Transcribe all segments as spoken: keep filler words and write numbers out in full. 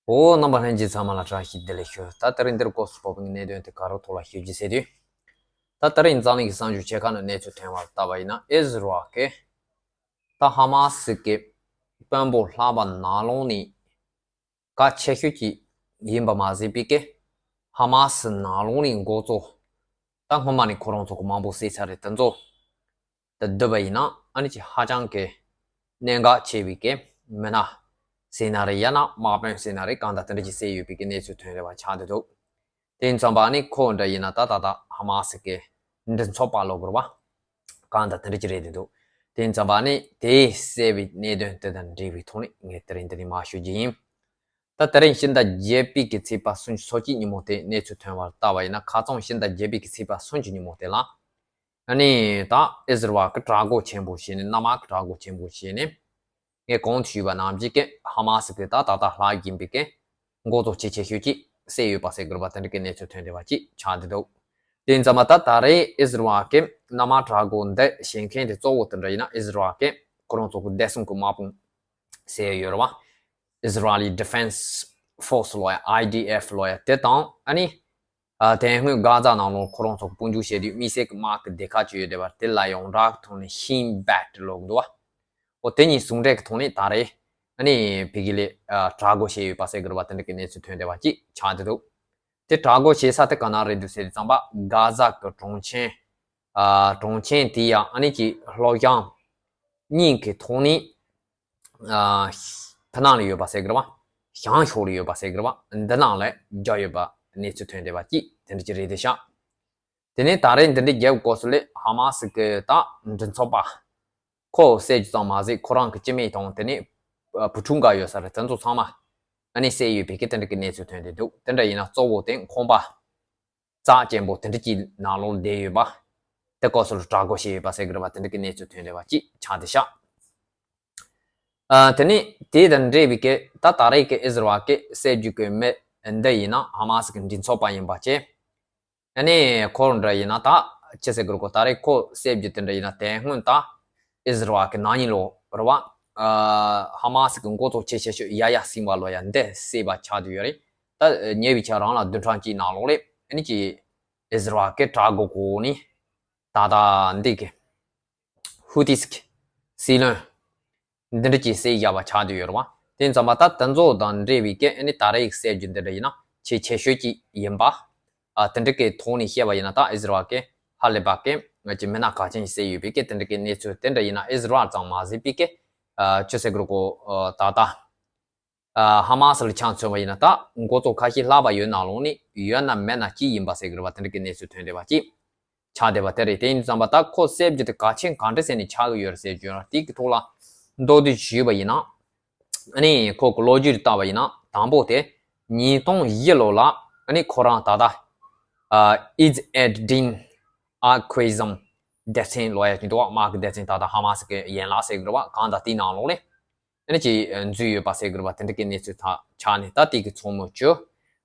འོ། རྣམ་པ་ལྷན་རྒྱས་ཚང་མ་ལ་བཀྲ་ཤིས་བདེ་ལེགས་ཞུ། ད་དེ་རིང་འདིར་སྐོར་སུ་བབས་པའི་གནད་དོན་དེ་ག་རེ་ཐོག་ལ་ཞུ་རྒྱུ་ཟེར་དུས། ད་དེ་རིང་འཛམ་གླིང་གི་གསར་འགྱུར་ཆེ་ཁག་ནང་གནས་ཚུལ་ཐོན་པར་བལྟས་པ་ཡིན་ན། ཨིས་རལ་གྱིས་ད་ཧ་མ་སི་གི་དཔོན་པོ་ལྷག་པ་ནང་ལོགས་ནས་གལ་ཆེ་ཤོས་ཅིག་ཡིན་པ་མ་ཟད་པའི་གི་ཧ་མ་སི་ནང་ལོགས་ནས་འགོ་གཙོ་ད་སྔོན་མ་ནས་ཁོ་རང་ཚོ་གི་མང་པོ་བསད་ཚར་རེད། དེ་ཚོ་དེ་བསྡུས་པ་ཡིན་ན་ཨ་ནི་ཅིག་ཧ་ཅང་གི་གནད་འགག་ཆེ་བའི་གི་མི་སྣ་ཟེར་ན་རེད། ཡང་ན་དམག་དཔོན་ཟེར་ན་རེད། གང་ལྟར་དེ་འདྲ་ཅིག་བསད་ཡོད་པའི་གི་གནས་ཚུལ་ཐོན་རེད་པ་ཆགས་བསྡད་འདུག་དེ་ཡིན་ཙང་པ་ཨ་ནི་ཁོ་འདྲ་ཡིན་ན་ད་ད་ད་ཧ་མ་སི་གི་མགྲིན་ཚབ་པ་ལོ་གོར་བ་གང་ལྟར་དེ་འདྲ་ཅིག་རེད་བསྡད་འདུག་དེ་ཡིན་ཙང་པ་ཨ་ནི་དེ་བསད་པའི་གནད་དོན་དེ་དང་འབྲེལ་བའི་ཐོག་ནས་ངས་དེ་རིང་འདི་ནས་མར་ཞུ་རྒྱུ་ཡིན། ད་དེ་རིང་ཕྱི་ཟླ་བརྒྱད་པའི་གི་ཚེས་པ་སུམ་ཅུ་སོ་གཅིག་ཉིན་མོ་དེ་གནས་ཚུལ་ཐོན་པར་བལྟས་པ་ཡིན་ན། ཁ་རྩང་ཕྱི་ཟླ་བརྒྱད་པའི་གི་ཚེས་པ་སུམ་ཅུ་ཉིན་མོ་དེ་ལ་ཨ་ནི་ད་ཨིས་རལ་གྱིས་དྲག་རྒོལ་ཆེན་པོ་བྱས་ནས། གནམ་དམག་གི་དྲག་རྒོལ་ཆེན་པོ་བྱས་ནས། ངས་གོང་དུ་ཞུས་པ་ནང་བཞིན་གྱི་ཧ་མ་སི་གི་ད་ད་ལྟ་ལྷག་བཞིན་པའི་གི་འགོ་གཙོ་ཆེ་ཆེ་ཤོས་ཅིག་བསད་ཡོད་པ་ཟེར་དགོས་པ་དེ་འདྲ་གི་གནས་ཚུལ་ཐོན་བསྡད་པ་ཅིག་ཆགས་བསྡད་འདུག་དེ་ཡིན་ཙང་པ་ད་ད་རེས་ཨིས་རལ་གྱི་གནམ་དམག་དྲག་རྒོལ་འདི་བྱེད་མཁན་དེ་གཙོ་བོ་དེ་འདྲ་ཡིན་ན། ཨིས་རལ་གྱི་ཁོ་རང་ཚོ་གི་བདེ་སྲུང་གི་དམག་དཔུང་ཟེར་ཡོད་རེད་པ། Israeli Defense Force ལབ་ཡ། ཨའི་ཌི་ཨེཕ་ལབ་ཡ་དེ་དང་། ཨ་ནི་ཨ་དེ་སྔོན་གྷ་ཛ་ནང་ལོགས་ཁོ་རང་ཚོ་གི་དཔུང་འཇུག་བྱས་དུས་དམིགས་བསལ་གྱི་དམག་གི་སྡེ་ཁག་ཅིག་ཡོད་བསྡད་པ་དེ་ལ་ཡོངས་གྲགས་ཀྱི་ཐོག་ནས་ཤིན་བེད་ལབ་ཀྱི་འདུག་པ། འོ་དེ་གཉིས་ཟུང་འབྲེལ་གྱི་ཐོག་ནས་ད་རེས་ཨ་ནི་ཕ་གི་ལ་ཨ་དྲག་རྒོལ་བྱས་ཡོད་པ་ཟེར་དགོས་རེད་པ། དེ་འདྲ་གི་གནས་ཚུལ་ཐོན་བསྡད་པ་ཅིག་ཆགས་བསྡད་འདུག་དེ་དྲག་རྒོལ་བྱེད་ས་དེ་ག་ན་རེད་འདུག་ཟེར་དུས་ཙམ་པ་གྷ་ཛ་གི་གྲོང་ཁྱེར། ཨ་གྲོང་ཁྱེར་དེ་ཡང་ཨ་ནི་ཅིག་ལྷོ་བྱང་གཉིས་ཀྱི་ཐོག་ནས། ཨ་ཕ་ནང་ལ་ཡོད་པ་ཟེར་གི་རེད་པ། བྱང་ཕྱོགས་ལ་ཡོད་པ་ཟེར་གི་རེད་པ། འདི་ནང་ལ་རྒྱག་ཡོད་པ་གནས་ཚུལ་ཐོན་བསྡད་པ་ཅིག་དེ་འདྲ་ཅིག་རེད་དེ་ཤག་དེ་ནས་ད་རེས་འདི་འདྲའི་རྒྱབ་སྐོར་སུ་ལས་ཧ་མ་སི་གི་ད་མགྲིན་ཚབ་པ་ཁོ་བསད་རྒྱུ་ཙམ་མ་ཟད་ཁོ་རང་གི་སྤྱི་མི་དང་དེ་ནས་བུ་ཕྲུག་འགའ་ཡོད་ས་རེད། དེ་ཚོ་ཚང་མ་ཨ་ནི་བསད་ཡོད་པའི་གི་དེ་འདྲ་གི་གནས་ཚུལ་ཐོན་བསྡད་འདུག་དེ་འདྲ་ཡིན་ན་གཙོ་བོ་དེ་ཁང་པ་རྩ་ཆེན་པོ་དེ་འདྲ་གྱི་ནང་ལོགས་བསྡད་ཡོད་པ། དེ་སྐོར་སུ་ལ་དྲག་རྒོལ་བྱས་ཡོད་པ་ཟེར་གི་རེད་པ། དེ་འདྲ་གི་གནས་ཚུལ་ཐོན་བསྡད་པ་ཅིག་ཆགས་བསྡད་ཤག་ཨ་དེ་ནས་དེ་དང་འབྲེལ་བའི་གི་ད་ད་རེས་ཀྱི་ཨིས་རལ་གྱི་བསད་རྒྱུ་གི་མི་འདི་ཡིན་ན་ཧ་མ་སི་གི་མགྲིན་ཚབ་པ་ཡིན་པ་བཅས། ཨ་ནི་ཁོ་འདྲ་ཡིན་ན་ད་ཅི་ཟེར་དགོས་རེད། ཁོ་ད་རེས་ཁོ་བསད་རྒྱུ་དེ་འདྲ་ཡིན་ན་དེ་སྔོན་ད་ཨིས་རལ་གྱི་ནག་ཉེས་ལོ་རེད་པ། ཨ་ཧ་མ་སི་གི་འགོ་གཙོ་ཆེ་ཆེ་ཤོས་ཡ་ཡ་སིན་ཝ་ལབ་ཡ་འདི་བསད་པ་ཆགས་བསྡད་ཡོད་རེད། ད་ཉེ་བའི་ཆར་རང་ལ་བདུན་ཕྲག་གཅིག་ནང་ལོགས་ལ་ཨ་ནི་ཅིག་ཨིས་རལ་གྱི་དྲག་རྒོལ་གོ་ནི་ད་ད་འདི་གི་ཧུ་ཏིས་ཀྱི་སྲིད་བློན་འདི་འདྲ་ཅིག་བསད་བཞག་པ་ཆགས་བསྡད་ཡོད་རེད་པ། དེ་ཙམ་པ་ད་དེ་ཚོ་དང་འབྲེལ་བའི་གི་ཨ་ནི་ད་རེས་བསད་རྒྱུ་འདི་འདྲ་ཡིན་ན་ཆེས་ཆེ་ཤོས་ཅིག་ཡིན་པ། ཨ་དེ་འདྲ་གི་ཐོག་ནས་བཤད་པ་ཡིན་ན་ད་ཨིས་རལ་གྱི་ཧ་ལས་པ་གི་ང་ཅི་མི་སྣ་གལ་ཆེན་ཞིག་བསད་ཡོད་པའི་གི་དེ་འདྲ་གི་གནས་ཚུལ་དེ་འདྲ་ཡིན་ན་ཨིས་རལ་ཙམ་མ་ཟད་པའི་གི་ཨ་ཅི་ཟེར་དགོས་རེད། ད་ད་ཨ་ཧ་མ་སི་ལ་ཆ་མཚོན་པ་ཡིན་ན་ད་འགོ་གཙོ་ཁ་ཤས་ལྷག་པ་ཡོད་ནང་ལོགས་ནས་ཡོད་ན་མེད་ན་གཅིག་ཡིན་པ་ཟེར་གི་རེད་པ། དེ་འདྲ་གི་གནས་ཚུལ་ཐོན་བསྡད་པ་གཅིག་ཆགས་བསྡད་པ་དེ་རེད། དེ་ཡིན་དུས་ཙམ་པ་ད་ཁོ་བསད་རྒྱུ་དེ་གལ་ཆེན་གང་འདྲ་ཟེར་ནས་ཆགས་གི་ཡོད་རེད་ཟེར་རྒྱུ་ན་དེ་གི་ཐོག་ལ་མདོར་བསྡུས་ཞུས་པ་ཡིན་ན། ཨ་ནི་ཁོ་གི་ལོ་རྒྱུས་ལ་བལྟས་པ་ཡིན་ན་དང་པོ་དེ་ཉིས་སྟོང་བཞི་ལོ་ལ་ཨ་ནི་ཁོ་རང་ད་ལྟ་ཨ་ཨིཛ་ཨེད་དིན་ཨལ་ཁུ་ཟམ་སྡེ་ཚན་ལབ་ཡ་ཅིག་འདུག་པ། དམག་གི་སྡེ་ཚན་ད་ལྟ་ཧ་མ་སི་གི་ཡན་ལག་ཟེར་གི་རེད་པ། གང་ལྟར་དེའི་ནང་ལོགས་ལ་ཨ་ནི་ཅིག་འཛུལ་ཡོད་པ་ཟེར་གི་རེད་པ། དེ་འདྲ་གི་གནས་ཚུལ་ད་ཆགས་ནས་ད་དེ་གི་ཚོགས་མི་བཅུ་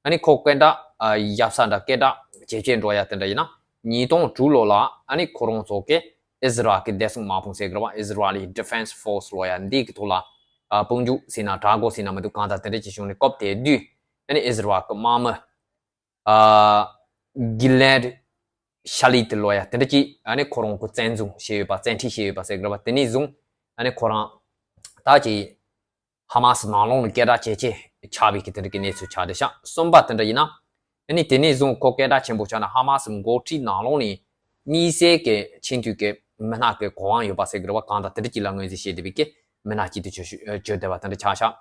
ཨ་ནི་ཁོ་སྐད་གྲགས་ཨ་ཡབ་ས་འདྲ་སྐད་གྲགས་ཇེ་ཆེ་འགྲོ་ཡ་དེ་འདྲ་ཡིན་ན། ཉིས་སྟོང་དྲུག་ལོ་ལ་ཨ་ནི་ཁོ་རང་ཚོ་གི་ཨིས་རལ་གི་བདེ་སྲུང་དམག་དཔུང་ཟེར་གི་རེད་པ། Israeli Defense Force ལབ་ཡ་འདི་གི་ཐོག་ལ་ཨ་དཔུང་འཇུག་ཟེར་ན་དྲག་རྒོལ་ཟེར་ན་མི་འདུག་གང་ལྟར་དེ་འདྲ་ཅིག་བྱུང་ནས་སྐབས་དེ་དུས་ཨ་ནི་ཨིས་རལ་གི་དམག་མི་ཨ་གི་ལེད་ཤ་ལི་ཏི་ལབ་ཡ་དེ་འདྲ་ཅིག་ཨ་ནི་ཁོ་རང་གི་བཙན་བཟུང་བྱས་ཡོད་པ། བཙན་ཁྲིད་བྱས་ཡོད་པ་ཟེར་གི་རེད་པ། དེ་ནས་བཟུང་ཨ་ནི་ཁོ་རང་ད་ཅིག་ཧ་མ་སི་ནང་ལོགས་ནས་སྐད་གྲགས་ཇེ་ཆེ་ཆགས་པའི་གི་དེ་འདྲ་གི་གནས་ཚུལ་ཆགས་བསྡད་ཤག་གསུམ་པ་དེ་འདྲ་ཡིན་ན། ཨ་ནི་དེ་ནས་བཟུང་ཁོ་སྐད་གྲགས་ཆེན་པོ་ཆགས་ནས་ཧ་མ་སི་འགོ་ཁྲིད་ནང་ལོགས་ནས་དམིགས་བསལ་གྱི་ཆེས་མཐོའི་གི་མི་སྣ་གི་གོ་འཕང་ཡོད་པ་ཟེར་གི་རེད་པ། གང་ལྟར་དེ་འདྲ་ཅིག་ལ་ངོས་འཛིན་བྱེད་བསྡད་པའི་གི་མི་སྣ་གཅིག་ཏུ་གྱུར་གྱུར་བསྡད་པ་དེ་འདྲ་ཆགས་ཤག་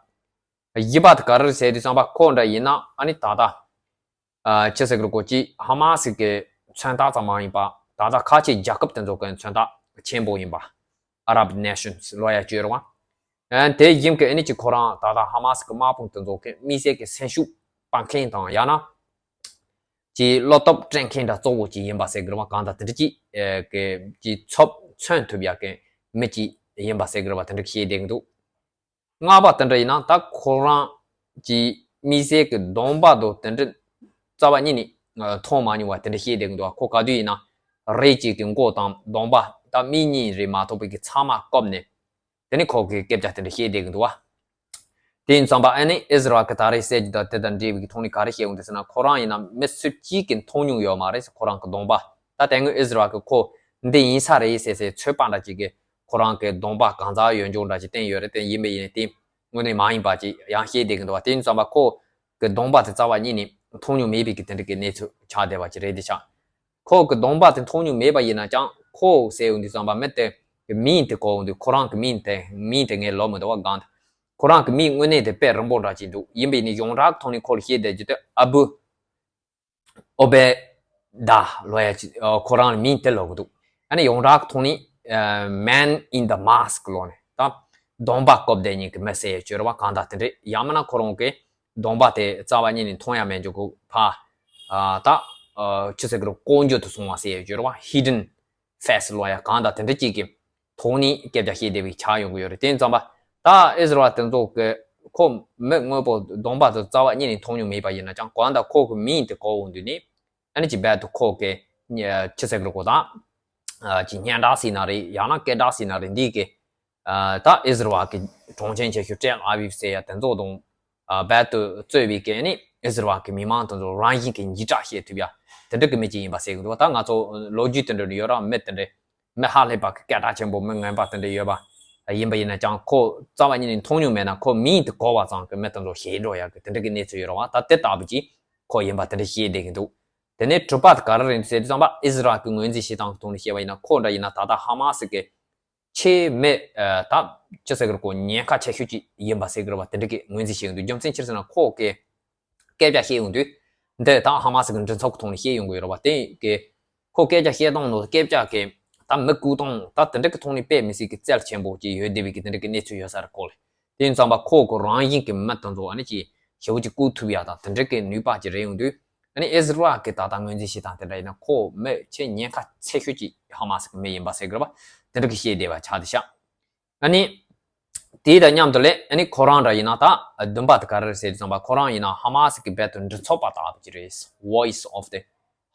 བཞི་པ་དེ་ག་རེ་རེད་ཟེར་དུས་ཙམ་པ་ཁོ་འདྲ་ཡིན་ན་ཨ་ནི་ད་ལྟ་ཨ་ཅི་ཟེར་གི་རེད། ཁོ་ཅིག་ཧ་མ་སི་གི་མཚོན་རྟགས་ཙམ་མ་ཡིན་པ་ད་ལྟ་ཁ་ཆེ་རྒྱལ་ཁབ་དེ་ཚོ་གི་མཚོན་རྟགས་ཆེན་པོ་ཡིན་པ། Arab nations ལབ་ཡ་ཅིག་ཡོད་རེད་པ། ཨ་དེ་བཞིན་གི་ཨ་ནི་ཅིག་ཁོ་རང་ད་ལྟ་ཧ་མ་སི་གི་དམག་དཔུང་དེ་ཚོ་གི་དམིགས་བསལ་གྱི་སེམས་ཤུགས་སྤར་མཁན་དང་ཡང་ན་ཅིག་བློ་སྟོབས་སྤྲད་མཁན་འདྲ་གཙོ་བོ་ཅིག་ཡིན་པ་ཟེར་གི་རེད་པ། གང་ལྟར་དེ་འདྲ་ཅིག་ཨ་གི་ཅིག་ཚབ་མཚོན་ཐུབ་ཡ་གི་མི་ཅིག་ཡིན་པ་ཟེར་གི་རེད་པ། དེ་འདྲ་བཤད་བསྡད་གི་འདུག་ལྔ་པ་དེ་འདྲ་ཡིན་ན་ད་ཁོ་རང་གི་དམིགས་བསལ་གྱི་སྡོམ་པ་དང་དེ་འདྲ་རྩ་བ་ཉིད་ནས་མཐོང་མ་མྱོང་བ་དེ་འདྲ་བཤད་བསྡད་གི་འདུག་ཁོ་ག་དུས་ཡིན་ན་རེས་གཅིག་གི་མགོ་དང་སྡོམ་པ་ད་མིག་གཉིས་རེ་མ་གཏོགས་པའི་གི་ཚང་མ་བཀབ་ནས་དེ་ནས་ཁོ་གི་སྐད་ཆ་དེ་འདྲ་བཤད་བསྡད་གི་འདུག་པ། དེ་ཡིན་ཙམ་པ་ཨ་ནི་ཨིས་ར་ཨེལ་གྱི་ད་རེས་གསལ་རྒྱུ་དང་དེ་དང་འབྲེལ་བའི་ཐོག་ནས་ག་རེ་བཤད་འོང་འདུག་ཟེར་ན། ཁོ་རང་ཡིན་ན་མི་སུ་གཅིག་གིས་མཐོང་མྱོང་ཡོད་མ་རེད་ཟེར། ཁོ་རང་གི་གདོང་པ། ད་དེ་སྔོན་ཨིས་ར་ཨེལ་གྱིས་ཁོ་འདི་ཡིན་ས་རེད་ཟེར་ཟེར་ཚོད་དཔག་འདྲ་ཅིག་གིས་ཁོ་རང་གི་གདོང་པ་གང་ཚ་ཡོད་འཇོག་འདྲ་ཅིག་བསྟན་ཡོད་རེད། དེ་ཡིན་པ་ཡིན་ནའི་དེ་དངོས་གནས་མ་ཡིན་པ་ཅིག་ཡང་བཤད་བསྡད་ཀྱི་འདུག་བ། དེ་ཡིན་ཙམ་པ་ཁོ་གི་གདོང་པ་དེ་རྩ་བ་ཉིད་ནས་མཐོང་མྱོང་མེད་པའི་གི་དེ་འདྲ་གི་གནས་ཚུལ་ཆགས་བསྡད་པ་ཅིག་རེད་དེ་ཆགས། ཁོ་གི་གདོང་པ་དེ་མཐོང་མྱོང་མེད་པ་ཡིན་ན་ཀྱང་ཁོ་ཟེར་ཡོང་དུས་ཙམ་པ་མི་དེ་གི་མིང་དེ་གོ་འོང་དུས་ཁོ་རང་གི་མིང་དེ་མིང་དེ་ངས་ལབ་མི་འདུག་བ། གང་དེ་ཁོ་རང་གི་མིང་དངོས་གནས་དེ་དཔེ་རིང་པོ་འདྲ་ཅིག་འདུག་ཡིན་པས་ནི་ཡོངས་གྲགས་ཐོག་ནས་ཁོ་ལ་བཤད་བསྡད་རྒྱུ་དེ་ཨ་བུ་ཨོ་བེ་ད་ལོ་ཡ་ཅིག་ཁོ་རང་ལ་མིང་དེ་ལབ་གི་འདུག་ཨ་ནི་ཡོངས་གྲགས་ཐོག་ནས་Man in the Mask ལོ་ནས་ད་གདོང་པ་བཀབ་བསྡད་མཁན་གྱི་མི་ཟེར་ཡ་ཅིག་ཡོད་རེད་བ། གང་ལྟར་དེ་འདྲས་ཡང་མིན་ན་ཁོ་རང་གི་གདོང་པ་དེ་རྩ་བ་ཉིད་ནས་མཐོང་ཡ་མེད་འཇོག་གི་ཕ་ད་ཆི་ཟེར་གི་རེད། ལྐོག་གྱུར་དུ་སོང་བ་ཟེར་ཡ་ཅིག་ཡོད་རེད་བ། Hidden face ལོ་ཡ་གང་ལྟར་དེ་འདྲས་ཅིག་གི་ཐོག་ནས་སྐད་ཆ་བཤད་བསྡད་པའི་ཆ་ཡོང་གི་ཡོད་རེད། དེ་ཙམ་པ་ད་ཨིས་ར་ཨེལ་དེ་ཚོ་གི་ཁོ་མི་དངོས་པོ་གདོང་པ་དེ་རྩ་བ་ཉིད་ནས་མཐོང་མྱོང་མེད་པ་ཡིན་ན་ཀྱང་གང་ལྟར་ཁོ་གི་མིང་དེ་གོ་འོང་དུས་ནས་ཨ་ནི་ཅིག་རྦད་དེ་ཁོ་གི་ཆི་ཟེར་གི་རེད། ཁོ་ད་ཅིག་སྙན་གྲགས་ཟེར་ན་རེད། ཡང་ན་སྐད་གྲགས་ཟེར་ན་རེད། འདི་གི་ད་ཨིས་ར་ཨེལ་གི་གྲོང་ཁྱེར་ཆེ་ཤོས་ཏེལ་ཨ་བིབ་ཟེར་ཡ་དེ་ཚོ་དང་རྦད་དེ་རྩོད་པའི་གི་ནི་ཨིས་ར་ཨེལ་གི་མི་མང་དེ་ཚོ་རང་བཞིན་གྱི་འཇིགས་སྐྲག་བྱེད་ཐུབ་ཡ་དེ་འདྲ་གི་མི་ཅིག་ཡིན་པ་ཟེར་གི་འདུག་ད་ང་ཚོ་ལོ་རྒྱུས་དེ་འདྲ་ཡོད་ར། མི་དེ་འདྲ་མི་ཧ་ལས་པ་གི་སྐད་གྲགས་ཆེན་པོ་མི་ངན་པ་དེ་འདྲ་ཡོད་པ་ཡིན་པ་ཡིན་ན་ཀྱང་ཁོ་རྩ་བ་ཉིད་ནས་མཐོང་མྱོང་མེད་ན་ཁོ་མིང་དེ་གོ་བ་ཙམ་གི་མི་དེ་ཚོ་ཞེད་འགྲོ་ཡ་གི་དེ་འདྲ་གི་གནས་ཚུལ་ཡོད་ར་བ། ད་དེ་ལྟ་བུ་ཅིག་ཁོ་ཡིན་པ་དེ་འདྲ་བཤད་བསྡད་གི་འདུག་དེ་ནས་གྲུབ་པ་དེ་ག་རེ་རེད་ཟེར་དུས་ཙམ་པ་ཨིས་ར་ཨེལ་གི་ངོས་འཛིན་བྱེད་སྟངས་ཀྱི་ཐོག་ནས་བཤད་པ་ཡིན་ན་ཁོ་འདྲ་ཡིན་ན་ད་ལྟ་ཧ་མ་སི་གི་ཆེས་མི་ད་ཅི་ཟེར་གི་རེད། ཁོ་ཉེན་ཁ་ཆེ་ཤོས་ཅིག་ཡིན་པ་ཟེར་གི་རེད་བ། དེ་འདྲ་གི་ངོས་འཛིན་བྱེད་ཀྱི་འདུག་རྒྱུ་མཚན་ཅི་ཟེར་ན་ཁོ་གི་སྐད་ཆ་བཤད་ཡོང་དུས་འདི་ད་ཧ་མ་སི་གི་མགྲིན་ཚབ་ཀྱི་ཐོག་ནས་བཤད་ཡོང་གི་ཡོད་རེད་བ། དེ་གི་ཁོ་སྐད་ཆ་བཤད་སྟངས་ནང་སྐད་ཆ་གི་ད་མི་བཀུག་སྟངས་ད་དེ་འདྲ་གི་ཐོག་ནས་དཔེ་མི་སྲིད་གི་རྩལ་ཆེན་པོ་ཅིག་ཡོད་བསྡད་པའི་གི་དེ་འདྲ་གི་གནས་ཚུལ་ཡོད་ས་རེད་ཁོ་ལ། དེ་ཡིན་ཙང་པ་ཁོ་གི་རང་བཞིན་གི་མི་དེ་ཚོ་ཨ་ནི་ཅིག་ཞེ་པོ་ཅིག་བཀུག་ཐུབ་ཡ་དང་དེ་འདྲ་གི་ནུས་པ་ཅིག་རེད་ཡོང་དུས། ཨ་ནི་ཨིས་ར་ཨེལ་གི་ད་ལྟ་ངོས་འཛིན་བྱེད་སྟངས་དེ་འདྲ་ཡིན་ན་ཁོ་མི་ཆེས་ཉེན་ཁ་ཆེ་ཤོས་ཅིག་ཧ་མ་སི་གི་མི་ཡིན་པ་ཟེར་གི་རེད་བ། དེ་འདྲ་གི་བཤད་བསྡད་པ་ཆགས་བསྡད་ཤག་ཨ་ནི། དེ་དང་མཉམ་དུ་ལས་ཨ་ནི་ཁོ་རང་འདྲ་ཡིན་ན་ད་བདུན་པ་དེ་ག་རེ་རེད་ཟེར་དུས་ཙམ་པ་ཁོ་རང་ཡིན་ན་ཧ་མ་སི་གི་རྦད་དེ་མགྲིན་ཚབ་པ་ལྟ་བུ་ཅིག་རེད། Voice of the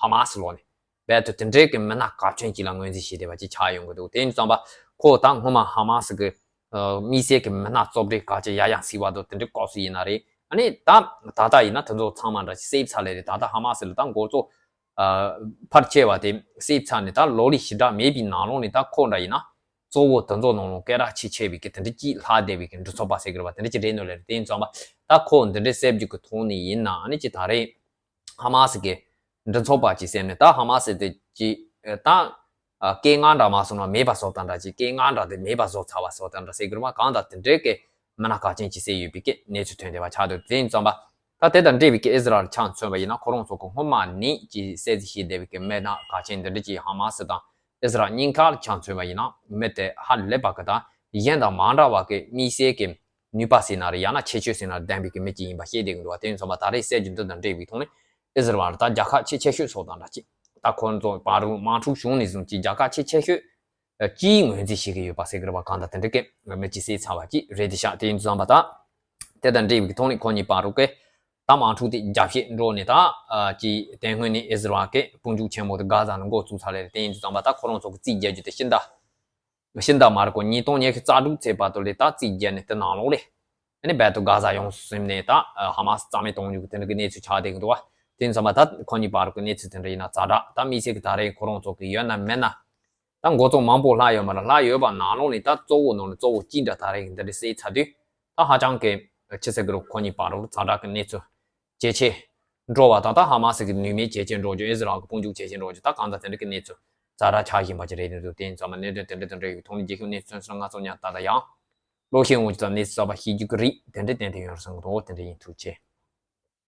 Hamas ལོ་ནས་རྦད་དེ་དེ་འདྲའི་གི་མི་སྣ་གལ་ཆེན་ཅིག་ལ་ངོས་འཛིན་བྱས་བསྡད་པ་ཅིག་ཆགས་ཡོང་གི་འདུག་དེ་ཡིན་དུས་ཙམ་པ་ཁོ་ད་སྔོན་མ་ཧ་མ་སི་གི་དམིགས་བསལ་གི་མི་སྣ་རྩོམ་སྒྲིག་གལ་ཆེ་ཡ་ཡང་སི་བ་དང་དེ་འདྲའི་སྐབས་སུ་ཡིན་ན་རེད། ཨ་ནི་ད་ད་ལྟ་ཡིན་ན་དེ་ཚོ་ཚང་མ་འདྲ་ཅིག་སེབ་ཚར་ལེ་རེད། ད་ལྟ་ཧ་མ་སི་ལ་ད་འགོ་གཙོ་ཕལ་ཆེ་བ་དེ་སེབ་ཚར་ནས་ད་ལོ་ལི་ཞེ་དྲག་མེད་པའི་ནང་ལོགས་ནས་ད་ཁོ་འདྲ་ཡིན་ན་གཙོ་བོ་དེ་ཚོ་ནང་ལོགས་སྐད་གྲགས་ཆེས་ཆེ་བའི་གི་དེ་འདྲ་ཅིག་ལྷག་བསྡད་པའི་གི་མགྲིན་ཚབ་པ་ཟེར་གི་རེད་བ། དེ་འདྲ་ཅིག་རེད་ནོ་ལེ་རེད། དེ་ཡིན་ཙང་པ་ད་ཁོ་འདི་འདྲའི་སེབ་རྒྱུ་གི་ཐོག་ནས་ཡིན་ན་ཨ་ནི་ཅིག་ད་རེད། ཧ་མ་སི་གི་མགྲིན་ཚབ་པ་ཅིག་ཟེར་ནས་ད་ཧ་མ་སི་དེ་ཅིག་ད་སྐད་ངག་འདྲ་མ་སོང་ན་མེད་པ་བཟོ་སྟངས་འདྲ་ཅིག་སྐད་ངག་འདྲ་དེ་མེད་པ་བཟོ་ཚར་བ་བཟོ་སྟངས་འདྲ་ཟེར་གི་རེད་བ། གང་ལྟར་དེ་འདྲའི་གི་མི་སྣ་གལ་ཆེན་ཅིག་སེབ་ཡོད་པའི་གི་གནས་ཚུལ་ཐོན་བསྡད་པ་ཆགས་འདུག་དེ་ཡིན་ཙང་པ་ད་དེ་དང་འབྲེལ་བའི་གི་ཨིས་ར་ཨེལ་ཆ་མཚོན་པ་ཡིན་ན་ཁོ་རང་ཚོ་གི་སྔོན་མ་ནས་ཅིག་གསལ་རྩིས་བྱས་བསྡད་པའི་གི་མི་སྣ་གལ་ཆེན་འདི་འདྲ་ཅིག་ཧ་མ་སི་དང་ཨིས་ར་ཨེལ་གཉིས་ཀ་ལ་ཆ་མཚོན་པ་ཡིན་ན་མི་དེ་ཧ་ལས་པ་གི་ད་གཞན་དང་མ་འདྲ་བ་གི་དམིགས་བསལ་གི་ནུས་པ་ཟེར་ན་རེད། ཡང་ན་ཁྱད་ཆོས་ཟེར་ན་ལྡན་པའི་གི་མི་གཅིག་ཡིན་པ་ཤེས་བསྡད་ཀྱི་འདུག་བ། དེ་ཡིན་ཙང་པ་ད་རེས་གསལ་རྒྱུ་འདི་དང་འབྲེལ་བའི་ཐོག་ནས་ཨིས་ར་ཨེལ་བར་ད་རྒྱལ་ཁ་ཆེས་ཆེ་ཤོས་སོགས་དང་འདྲ་ཅིག་ད་ཁོ་ཚོ་བར་དུ་དམག་འཁྲུག་བྱུང་ནས་བཟུང་ཅིག་རྒྱལ་ཁ་ཆེས་ཆེ་ཤོས་ཀྱིས་ངོས་འཛིན་བྱེད་ཀྱི་ཡོད་པ་ཟེར་གྱི་རེད་བ། གང་ལྟར་དེ་འདྲ་གི་མི་གཅིག་གསལ་ཚར་བ་ཅིག་རེད་དེ་ཤག་དེ་ཡིན་ཙང་པ་ད་དེ་དང་འབྲེལ་བའི་གི་ཐོག་ནས་ཁོ་གཉིས་བར་དུ་གི་ད་དམག་འཁྲུག་དེ་རྒྱ་བཤད་འགྲོ་ནས་ད་ཅིག་དེ་སྔོན་ནས་ཨིས་ར་ཨེལ་གི་དཔུང་འཇུག་ཆེན་མོ་དེ་གྷ་ཟ་ནས་འགོ་བཙུགས་ཚར་ལེ་རེད། དེ་ཡིན་ཙང་པ་ད་ཁོ་རང་ཚོ་གི་རྩིས་རྒྱག་རྒྱུ་དེ་ཤིན་ཏུ་ཤིན་ཏུ་མ་རེད་ཀོ། ཉིས་སྟོང་ཉི་ཤུ་རྩ་དྲུག་ཚེས་བར་དུ་ལས་ད་རྩིས་བརྒྱབ་ནས་དེ་ནང་ལོགས་ལས། ཨ་ནི་རྦད་དེ་གྷ་ཟ་ཡོངས་སུ་ཟིན་ནས་ད་ཧ་མ་སི་རྩ་མེད་གཏོང་རྒྱུ་གི་དེ་འདྲ་གི་གནས་ཚུལ་ཆགས་བསྡད་ཀྱི་འདུག་བ། དེ་ཡིན་ཙང་པ་ད་ཁོ་གཉིས་བར་གི་གནས་ཚུལ་དེ་འདྲ་ཡིན་ན་ཛ་དྲག་ད་དམིགས་བསལ་གི་ད་རེས་ཁོ་རང་ཚོ་གི་ཡོད་ན་མེད་ན། ད་འགོ་གཙོ་མང་པོ་ལྷག་ཡོད་མ་རེད། ལྷག་ཡོད་པ་ནང་ལོགས་ནས་ད་གཙོ་བོ་ནང་ནས་གཙོ་བོ་གཅིག་འདྲ་ད་རེས་གི་འདི་འདྲ་གསལ་ཚར་དུས་ད་ཧ་ཅང་གི་ཆི་ཟེར་གི་རུ་ཁོ་གཉིས་བར་དུ་ཛ་དྲག་གི་གནས་ཚུལ་ཇེ་ཆེ་འགྲོ་བ་དང་ད་ཧ་མ་སི་གི་ནུས་མེད་ཇེ་ཆེ་འགྲོ་རྒྱུ། ཨིས་ར་ཨེལ་གི་དཔུང་འཇུག་ཇེ་ཆེ་འགྲོ་རྒྱུ། ད་གང་ལྟར་དེ་འདྲ་གི་གནས་ཚུལ་ཛ་དྲག་ཆགས་བཞིན་པ་ཅིག་རེད་འདུག་དེ་ཡིན་ཙང་མ་གནད་དོན་དེ་འདྲ་དེ་འདྲ་ཡོད་ཐོག་ནས་རྗེས་ཤུལ་གནས་ཚུལ་ཚོན་སོང་ང་ཚོ་ཉག་ཏག་ཏག་ཡང་ལོ་ཤེས་འོང་རྒྱུ་དང་གནས་ཚུལ་གསར་པ་ཤེས་རྒྱུ་གི་རིགས་དེ་འདྲ་ཏན་ཏན་ཡོང་རུ་སོང་གི་འདུག་དེ་འདྲ་ཡིན། ཐུགས་རྗེ་ཆེ།